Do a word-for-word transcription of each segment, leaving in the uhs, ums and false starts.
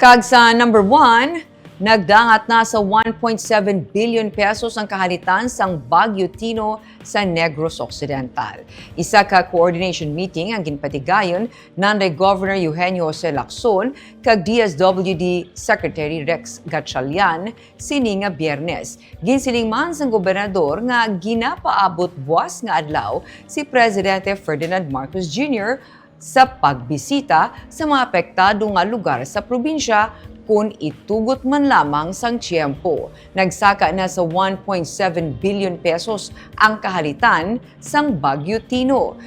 Kag sa number one, nagdangat na sa one point seven billion pesos ang kahalitan sang Bagyo Tino sa Negros Occidental. Isa ka coordination meeting ang ginpatigayon nanday Governor Eugenio Jose Lacson kag D S W D Secretary Rex Gatchalian sini nga Biyernes. Ginsiling man sang gobernador nga ginapaabot buas nga adlaw si Presidente Ferdinand Marcos Junior sa pagbisita sa mga apektado nga lugar sa probinsya, kun itugot man lamang sang tiyempo. Nagsaka na sa one point seven billion pesos ang kahalitan sang Bagyo Tino.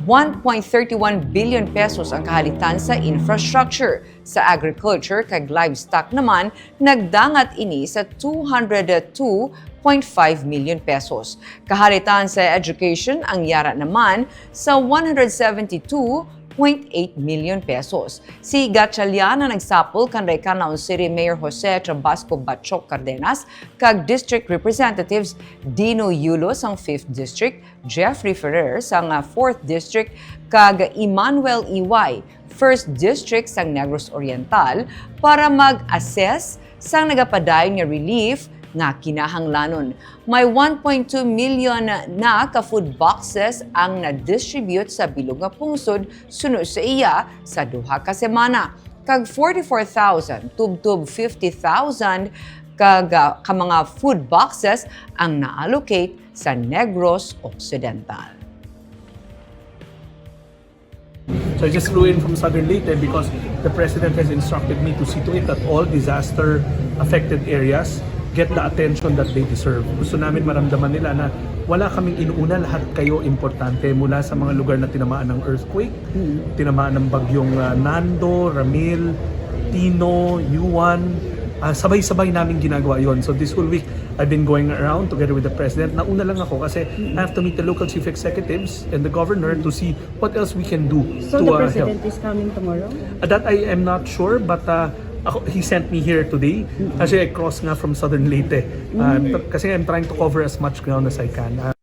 One point thirty one billion pesos ang kahalitan sa infrastructure. Sa agriculture kag livestock naman, nagdangat ini sa two hundred two point five million pesos. Kahalitan sa education ang yara naman sa one hundred seventy two point eight million pesos. Si Gatchalian ang nagsapol kanday Canlaon City Mayor Jose Trabasco Bachok Cardenas kag District Representatives Dino Yulo sang Fifth District, Jeffrey Ferrer sang, ah, Fourth District, kag Emmanuel Iway, First District sang Negros Oriental, para mag-assess sang nagapadayon nga relief nga kinahanglanon. May one point two million na ka food boxes ang na-distribute sa bilog nga pungsod suno sa iya sa duha ka semana, kag forty-four thousand tubtob fifty thousand kag, ah, ka mga food boxes ang na-allocate sa Negros Occidental. So I just flew in from Southern Leyte because the president has instructed me to see to it that all disaster affected areas get the attention that they deserve. Gusto namin maramdaman nila na wala kaming inuuna, lahat kayo importante, mula sa mga lugar na tinamaan ng earthquake, tinamaan ng bagyong, ah, Nando, Ramil, Tino, Yuan. Ah, sabay-sabay namin ginagawa yon. So this whole week, I've been going around together with the president. Nauna lang ako kasi I have to meet the local chief executives and the governor to see what else we can do So to, the uh, help. president is coming tomorrow? Uh, that I am not sure, but, uh, ako, he sent me here today kasi I crossed nga from Southern Leyte. Uh, kasi I'm trying to cover as much ground as I can. Uh,